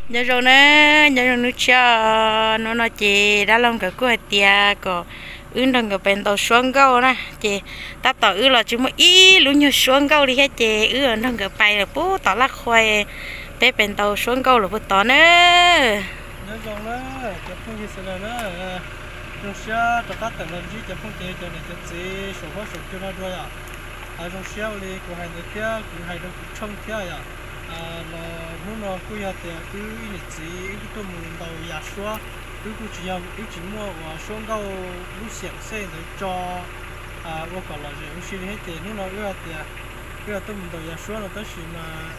Nyob zoo na, nyob zoo hnub tshiab. Hnub no ces dab laug nkawd kuj hais tias kom wb nrog nkawd pais ntaus suab nkauj na, ces tab tom wb los tsis muaj ib lub nyuag suab nkauj li thiab ces wb nrog nkawd pais lawm puag tom Laj Qhua, peb pais ntaus suab nkauj lawm puag tod na. Nyob zoo na, cov phooj ywg sawv daws na, zoo siab rov qab tawm los ntsib cov phooj cov ywg cov niam cov txiv saum huab saum cua no dua yom. Zoo siab ua li kuv hais ntawd thiab kuv hais rau kuv tshooj thiab yom. Los hnub no kuj yog tias wb ib niam txiv wb kuj tuaj mus ntaus yas suab, wb kuj tsis yog wb tsis muaj uas suab nkauj lub xiam xej ntawd tso ua kom lom zem ua si li thiab ces hnub no wb hais tias wb tuaj mus ntaus yas suab no tab sis mas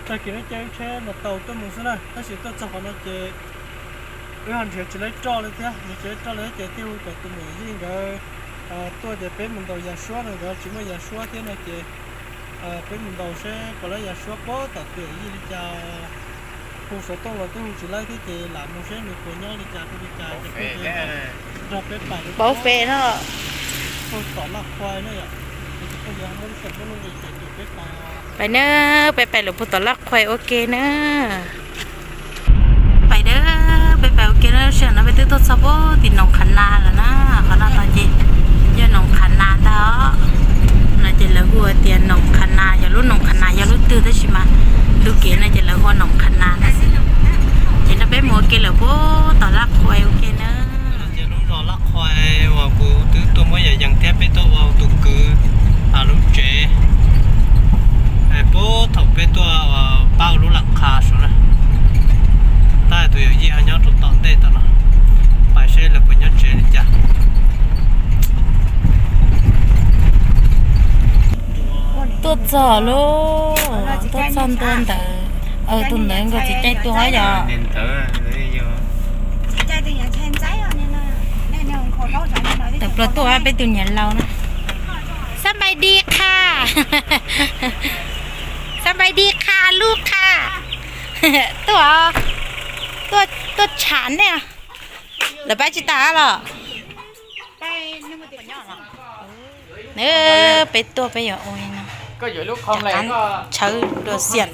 tag kis no caij wb tsheb mas tau tuaj mus xwb na, tab sis tuaj txog qhov no ces wb ho nrhiav tsis laib roj li thiab, nrhiav tsis laib roj li thiab ces thiaj hu kom tus muam yij nkawd tuaj tias peb mus ntaus yas suab no, nkawd tsis muaj yas suab thiab no ces peb mus ntaus seb puas laib yas suab puag tom tus yij li cas. Hu xov tooj los twb hu tsis laib thiab ces lam mus seb nws puas nyob li cas rau li cas ces nrog peb pais. Pauv fes no. Puag tom Laj Qhua na yom. Pais na, peb pais lawm puag tom Laj Qhua ua ke na. Pais na, peb pais ua ke na, sij hawm no peb twb tuaj txog puag tim Noom Qhas Nas lawm na. Qhov no ces yog Noom Qhas Nas ntag os. No ces lawv hu tias Noom Qhas Nas, yog lub Noom Qhas Nas yog lub twg tab sis mas tus kev no ces lawv hu Noom Qhas Nas na. Ces nrog peb mus ua ke lawm puag tom Laj Qhua ua ke na. Lub zos Laj Qhua uas kuv twb tuaj muab yam yees thiab peb tuaj ua tus kwv lub tsev. Puag thaum peb tuaj pab ua lub lam qha saud na, tab tus yawm yij ho nyob rau tom ntej tom no, pais seb lawv puas nyob tsev li cas. Tuaj txog lauj, tuaj txog ntua ntawd. Tus ntawd nkauj txiv caij tuaj yom. Tawm plaws tuaj peb tus niam laus na. Xab npais di qha. Xab npais di qha lub qha. Tuaj, tuaj tsham nej. Lawv pab tsis tas los? Peb tuaj peb yuav ua no, tshawb dua xiam.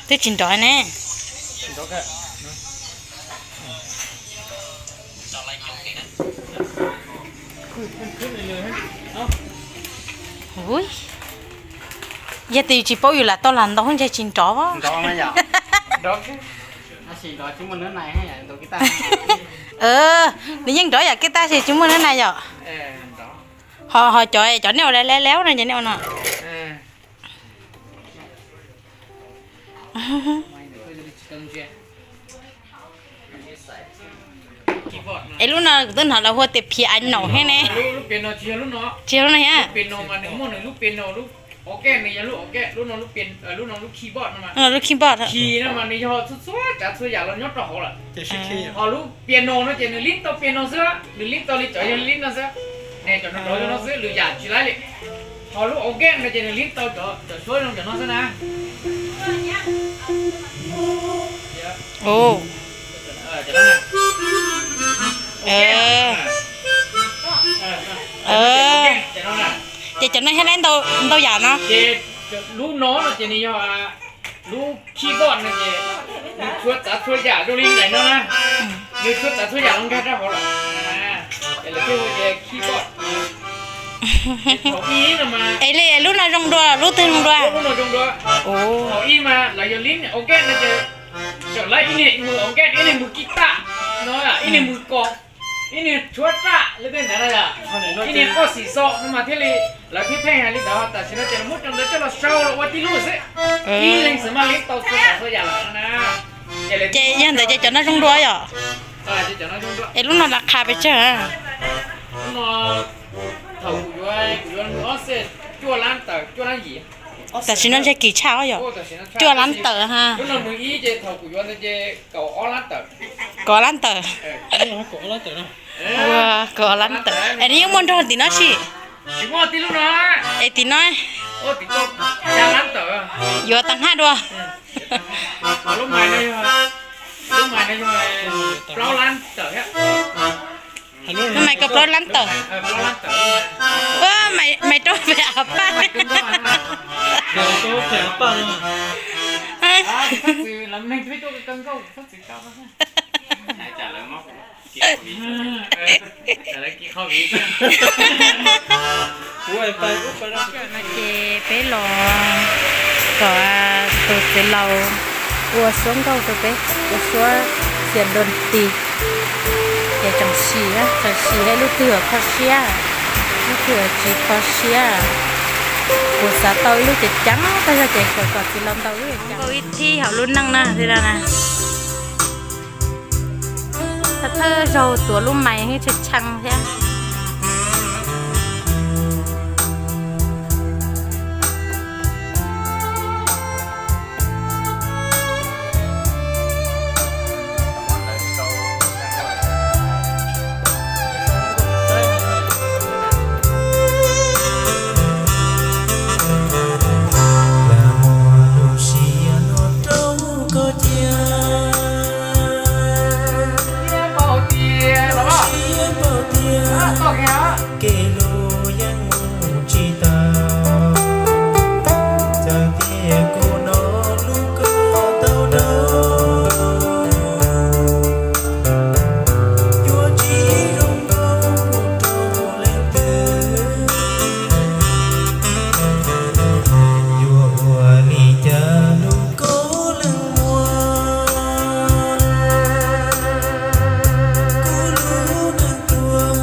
Twb tsis nrov ne. Yog tias yus tsis paub yus lam tau lam ntaus ntshe tsis nrov. Nws yeej nrov yam kiv tab sis tsis muaj nab na yom. Ho, ho cov, cov nej ua lawm lawm no ces nej ua no. Es lub no kuv twb hnov lawv hu tias phiano thiab ne. Tsis yog lub no thiab. Lub keyboard no mas. Ho lub piano no ces nws lib tau piano xwb, nws lib tau li cov yog lib no xwb. Ne cov no rov yog no xwb, lwm yam tsis laib li. Ho lub organ no ces nws lib tau cov suab zoo cov no xwb na. Ces cov no thiaj laib ntau yam no. Lub no no ces nws yog lub keyboard no ces nws tshuav txav txhua yam zoo li daim no na. Nws tshuav txav txhua yam los nkag rau hauv lawm. Ces lawv thiaj hu tias keyboard. Es li lub no zoo dua, lub twg zoo dua? Thaum ub mas lawv yog lib organ no ces tseem laib ib niag mus organ, ib niag mus kis tas no, ib niag mus kos, ib niag tshuab raj li tej ntawd na yom. Ib niag qoj xim xo no mas thiaj li lawv thiaj pheej hais li ntawd. Tam sim no ces lawv muab cov ntawd coj los sau los ua tib lub xwb. Ib leeg xwb mas lib tau txhua yam lawm no na. Ces yog ntawd ces cov no zoo dua yom? Es lub no las qha pes tsawg? Thaum kuv yuav, kuv yuav ob xees cuaj lab tawm, cuaj lab yim. Tam sim no ntshe kim tshaj os yom. Cuaj lab tawm ha. Lub no ib ces thaum kuv yuav ntawd ces kaum ob lab tawm. Kaum ob lab tawm. Ua, kaum ob lab tawm es nws yeej muaj nrog tim no tsis? Tsis muaj, tib lub no. Es tim no? Yuav tag hab dua. Lub mais kaum plaub lab tawm. Maiv rau pem Ces peb los kom tus txiv laus ua suab nkauj rau peb, ua suab xias nrog tis. Ces tseem sim, tseem sim hais lub twg kho siab, lub twg tsis kho siab. Kuv xav tau ib lub ceev ceev tag zog ces kom txiv laus ntaus ib lub ceev ceev. Ib thib hauv lub neej na, thawj zaug tuav lub mais tshee tshee thiab. Kev hlub yeej mus tsis tau, txawm tias kuv hnov lub koj tau rau, yuav tsis zoo nkauj rau leej twg. Yuav ua li cas lub koj leej muaj, kuv lub neej tuag,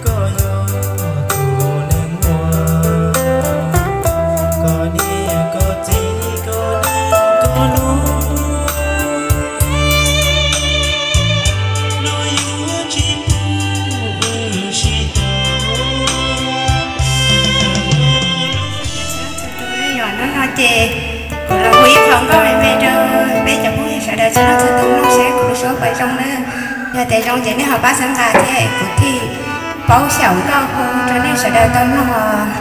koj yog kuv neeg muaj, koj niam koj txiv koj neej koj nus, luag yuav tsis pub wb sib tau. Hnub no ces kuv los hu ib qho nkauj me me rau peb cov phooj ywg sawv daws txhua leej txhua tus mloog seb kuv lub suab puas zoo nawb. Yog tias zoo ces nej ho pab txhawb nqa thiab kuv thiaj paub xyaum nkauj hu rau nej sawv daws tau mloog os.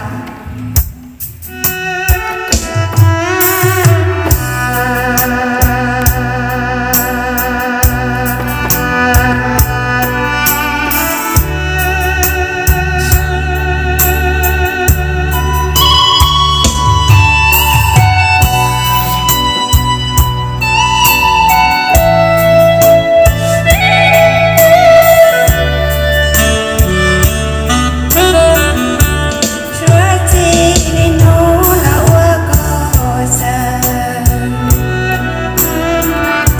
Suav txij li hnub los ua koj xav,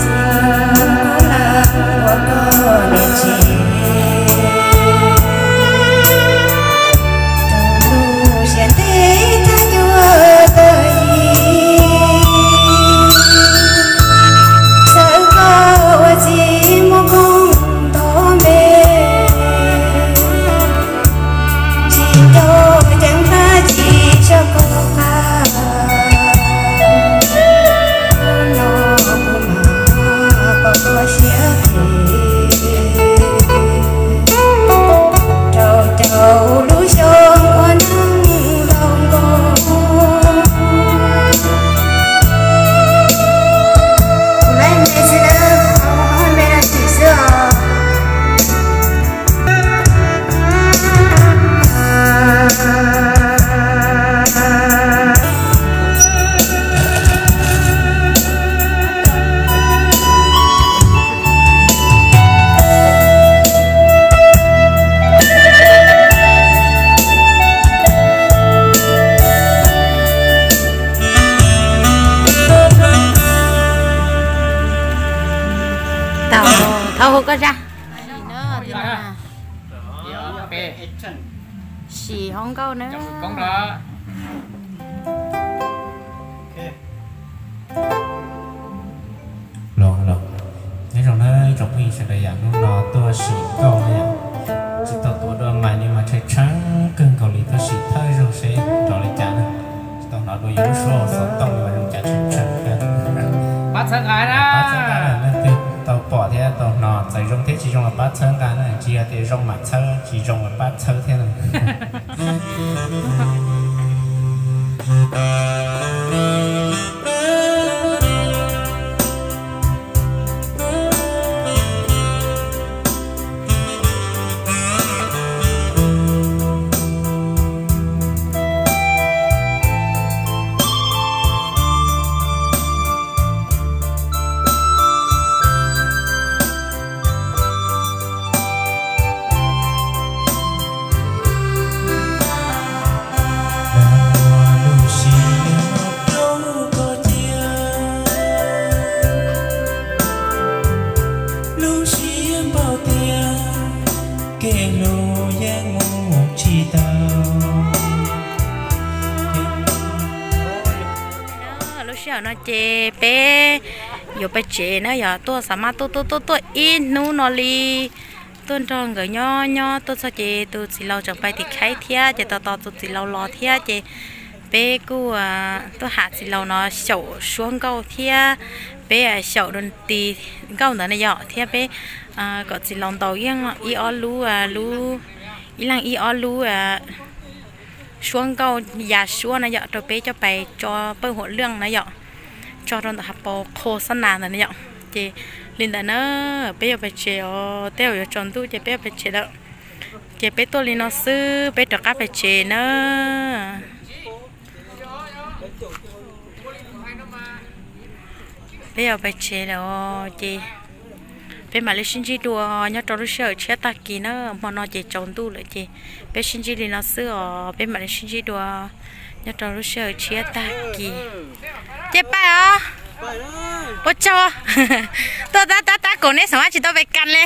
txij hnub los ua koj niam tsev, rau lub siab ntev tag cuag tawm yim, txawm koj ua txiv muaj koob nto npe, tsis nco ceev faj tsis tso koj qab, no kuv mam pom koj siab phem, rau caum lub xyoo ua neej laus nkoos. Kuv laib npe xwb, npe no tsim xwb os. Tau, thaum hu koj zaj. Sim hauv nkauj na. Los, los. Nyob zoo na ib tsoom phooj ywg sawv daws, yam hnub no tuaj sim nkauj na yom, tsis tau tuav dua mais li mas tshee tshee kawg nkaus li, tuaj sim thawj zaug seb nrov li cas na. Tsis tau hnov dua yus lub suab xov tooj li mas zoo cas tshee tshee kawg. Pab txhawb nqa na, pab txhawb nqa na, leej twg tau pom thiab tau hnov txawm zoo thiab tsis zoo los pab txhawb nqa na, tsis yog tias zoo mam txhawb, tsis zoo los pab txhawb thiab na. No ces peb yuav pais tsev na yom, tuaj xav mas tuaj tuaj tuaj tuaj ib hnub no li, tuaj nrog nkawd nyob nyob tuaj txog ces tus txiv laus tseem pais tim khaib thiab ces tos tos tus txiv laus los thiab ces peb kuj tuaj ham txiv laus no xyaum suab nkauj thiab peb xyaum dua ti nkauj ntawd na yom, thiab peb kom txiv laus ntaus ib ob lub, ib leeg ib ob lub suab nkauj ya suab na yom, rau peb coj pais tso pawj huam lwj na yom, tso rau ntawm hav paus qho xab nas ntawd na yom. Ces li ntawd na, peb yuav pais tsev os, tej zaum yuav tsaus ntuj ces peb yuav pais tsev lawm. Ces peb tuaj li no xwb, peb rov qab pais tsev na. Peb yuav pais tsev lawm os, ces peb mam li sib ntsib dua nyob rau lub sij hawm tshiab tag kis na. Hmo no ces tsaus ntuj lawm ces peb sib ntsib li no xwb os, peb mam li sib ntsib dua nyob rau lub sij hawm tshiab tag kis. Ces pais os. Ua tsaug. Tuaj tab tab tab kaum neb xav mas tsis tau pais kas li.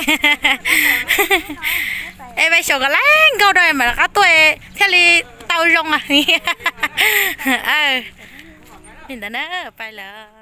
Es pais xyaum kom laib nkauj rau mam rov qab tuaj thiaj li tau zoo. Li ntawd na, pais lawm.